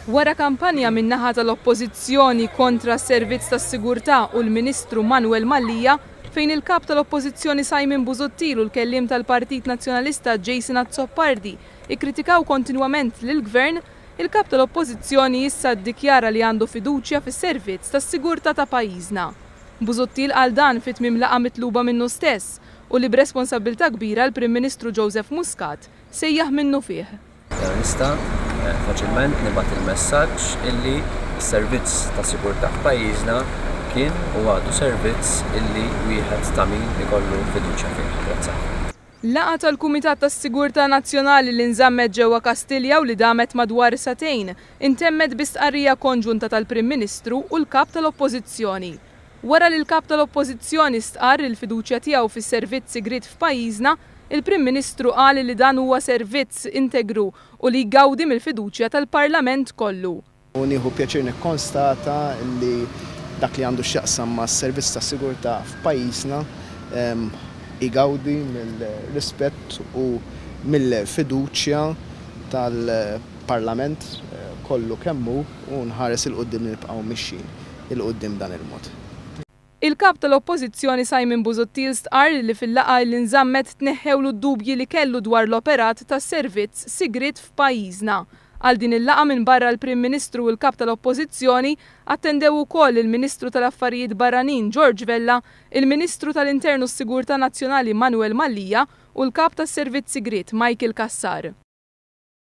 Wara kampanja min-naħa tal-Oppożizzjoni kontra s-Servizz tas-Sigurtà u l-Ministru Manuel Mallia, fejn il-Kap tal-Oppożizzjoni Simon Busuttil u l-Kelliem tal-Partit Nazzjonalista Jason Azzopardi kkritikaw kontinwament lill-Gvern, il-Kap tal-Oppożizzjoni issa ddikjara li għandu fiduċja fis-Servizz tas-Sigurtà ta' pajjiżna. Busuttil qal dan fi tmiem laqgħa mitluba minnu stess u li b'responsabbiltà kbira l-Prim Ministru Joseph Muscat sejjaħ minnufih. Nista' faċilment nibgħat il-messaġġ illi s-servizz ta' sigurtà f'pajjiżna kien u għadu servizz illi wieħed ta' min ikollu fiduċja fih. Grazzi ħafna. Laqgħa tal-Kumitat tas-Sigurtà Nazzjonali li nżammet ġewwa Kastilja u li damet madwar sagħtejn, intemmet bi stqarrija konġunta tal-Prim Ministru u l-Kap tal-Oppożizzjoni. Wara li l-Kap tal-Oppożizzjoni stqarr il-fiduċja tiegħu fis-servizz sigriet f'pajjiżna, il-Prim Ministru qal li dan huwa servizz integru u li jgawdi mill-fiduċja tal-Parlament kollu. U nieħu pjaċir nikkonstata li dak li għandu x'jaqsam mas-servizz tas-sigurtà f'pajjiżna jgawdi mill-rispett u mill-fiduċja tal-Parlament kollu kemm hu u nħares 'il quddiem li nibqgħu mixjin 'il quddiem b'dan il-mod. Il-Kap tal-Oppożizzjoni Simon Busuttil stqarr li fil-laqgħa li nżammet tneħħewlu d-dubji li kellu dwar l-operat tas-servizz sigriet f'pajjiżna. Għal din il-laqgħa minbarra l-Prim Ministru u l-Kap tal-Oppożizzjoni attendew ukoll il-Ministru tal-Affarijiet Barranin George Vella, il-Ministru tal-Intern u s-Sigurtà Nazzjonali Manuel Mallia u l-Kap tas-Servizz Sigriet Michael Cassar.